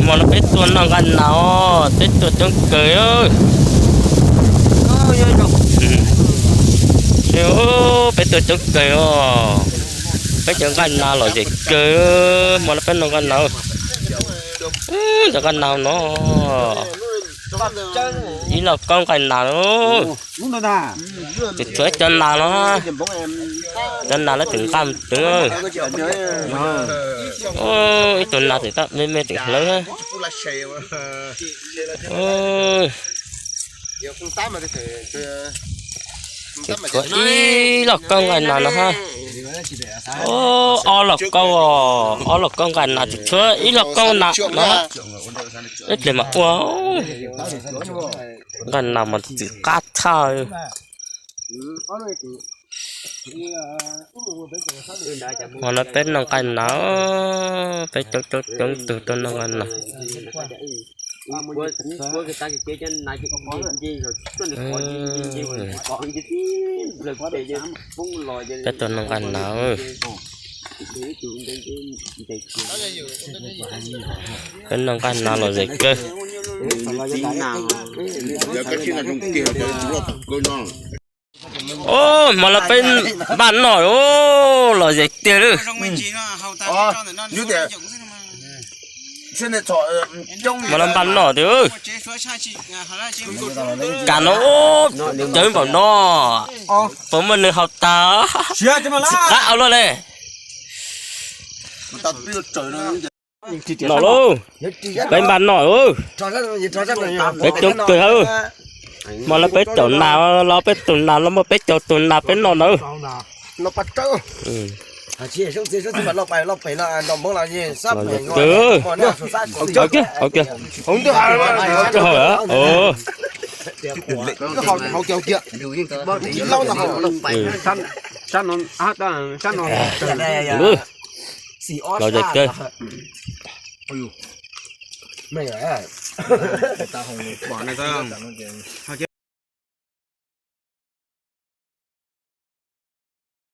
Hmo no peb tuaj noj nqaij nas os, peb tuaj coob kawg. Peb tuaj coob kawg os. Peb cov nqaij nas lom zem kawg. Hmo no peb noj nqaij nas. Cov nqaij nas no, ib lauj kaub nqaij nas. Tseem tshuav ib cov nas no, cov nas lawv tseem nqaj twv. Ib tug nas tseem tab me me tseem hlawv. Tseem tshuav ib lauj kaub nqaij nas no hab. Ob lauj kaub, ob lauj kaub nqaij nas tseem tshuav ib lauj kaub nas no. Ib pliag mas ua nqaij nas mas txwm qab tshaj. Hmo no peb noj nqaij nas, peb coob coob coob tug tuaj noj nqaij nas. Peb tuaj noj nqaij nas. Peb noj nqaij nas lom zem kawg. Hmo no peb npaj noj, lom zem tiag lawm. Hmo no npaj noj tiag. Kas no cawv npaum no, puas muaj neeg haus tag? Tsis qab ua luaj li. Noj lauj, peb npaj noj, peb coob kawg. Hmo no peb caum nas los, peb tus nas los muaj peb caug tus nas peb noj na. Lom zem kawg.